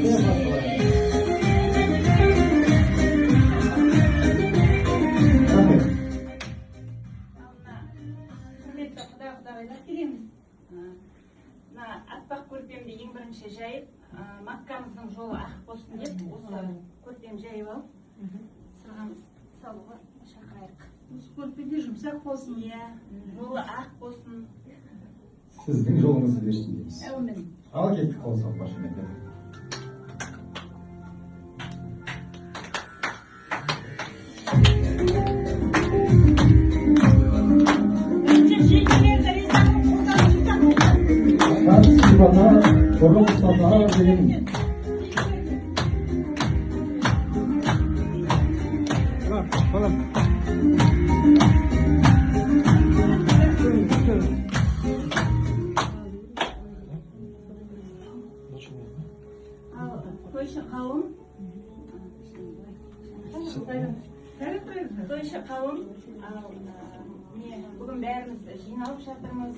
Рахмет. Ал мына құрметті құда құдағайлар келеміз. Мына аппақ көрпемді ең бірінші жайып, маккамыздың жолы ақ болсын деп осы көрпем жайып алып, сырғамыз салуға шақырайық. Осы көрпеде жұмсақ болсын. Иә, жолы ақ болсын. Сіздің жолыңызды берсін дейміз. Әумин. Ал кеттік, қол соғып қошеметтеп. Бірінші жеңгелерді риза қылып, қолдарын жұмсақ. Хан сипата, құрым сата деген. Ал қойшы қауым, тойшы қауым, ал міне, бүгін бәріміз жиналып жатырмыз.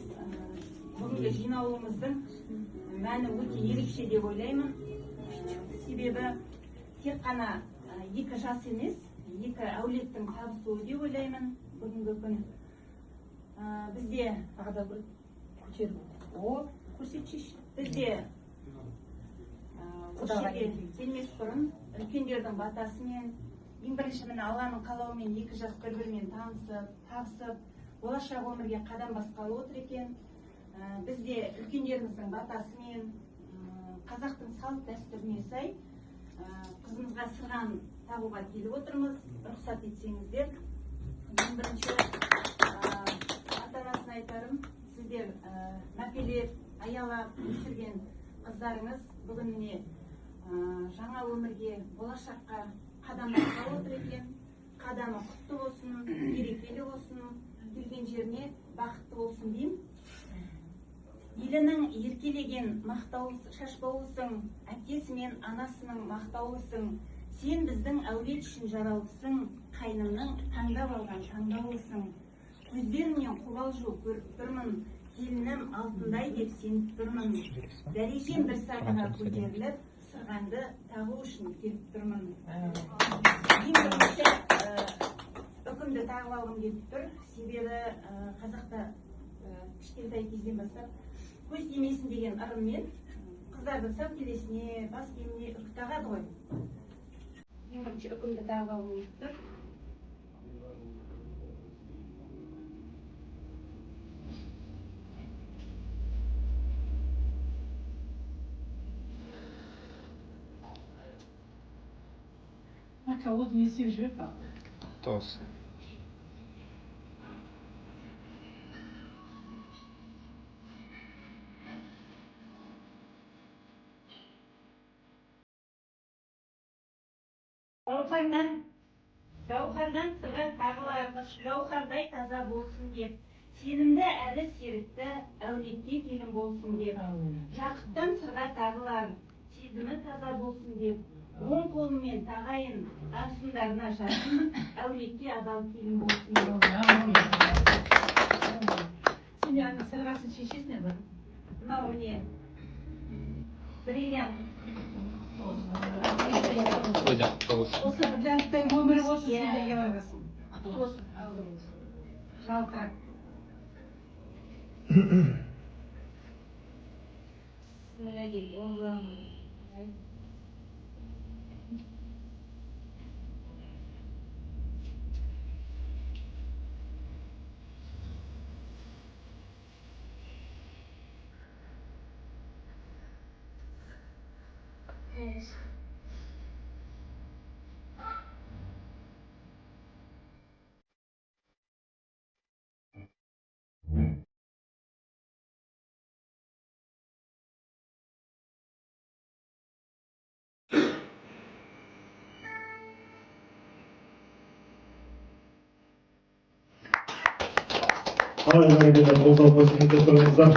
Бүгінгі жиналуымыздың мәні өте ерекше деп ойлаймын. Себебі тек қана екі жас емес, екі әулеттің табысуы деп ойлаймын бүгінгі күн. Бізде Көтеріп. О, көрсетші. Бізде осы жерге келмес бұрын үлкендердің батасымен, ең бірінші, міне, Алланың қалауымен екі жас бір бірімен танысып, табысып, болашақ өмірге қадам басқалы отыр екен. Бізде үлкендеріміздің батасымен, қазақтың салт дәстүріне сай, қызымызға сырған тағуға келіп отырмыз. Рұқсат етсеңіздер, ең бірінші ата анасына айтарым: сіздер мәпелеп, аялап өсірген қыздарыңыз бүгін, міне, жаңа өмірге, болашаққа қадам басқалы отыр екен. Қадамы құтты болсын, берекелі болсын, келген жеріне бақытты болсын деймін. Елінің еркелеген мақтаулысы, шашбаулысың, әкесі мен анасының мақтаулысың. Сен біздің әулет үшін жаралыпсың, қайнымның таңдап алған таңдаулысың. Көздеріңнен қобалжу көріп тұрмын, келінім алтындай деп сеніп тұрмын. Дәрежем бір сатыға көтеріліп, сырғанды тағу үшін келіп тұрмын. Ең бірінші үкімді тағып алғым келіп тұр, себебі қазақта кішкентай кезден бастап көз тимесін деген ырыммен қыздардың сәукелесіне, бас киіміне үкі тағады ғой. Ең бірінші үкімді тағып алғым келіп тұр. Мака, өзің не істеп жібер ба? Тоғыз. Гауһардан сырға тағылар, гауһардай таза болсын деп, сенімді әрі серікті әулетке келін болсын деп. Жақұттан сырға тағылар, сезімі таза болсын деп, оң қолыммен тағайын, абысындарына жақын, әулетке адал келін болсын деп. Сен ана сырғасын шешесіңдер бір. Мынау, міне, бриллиант. Құтты болсын. Осы бриллианттай өмірі болсын. Иә. Сендерге барасың. Құтты болсын. Жалтырақ. Ай, бәрекелді, қол соғып қошеметтеп тұрыңыздар.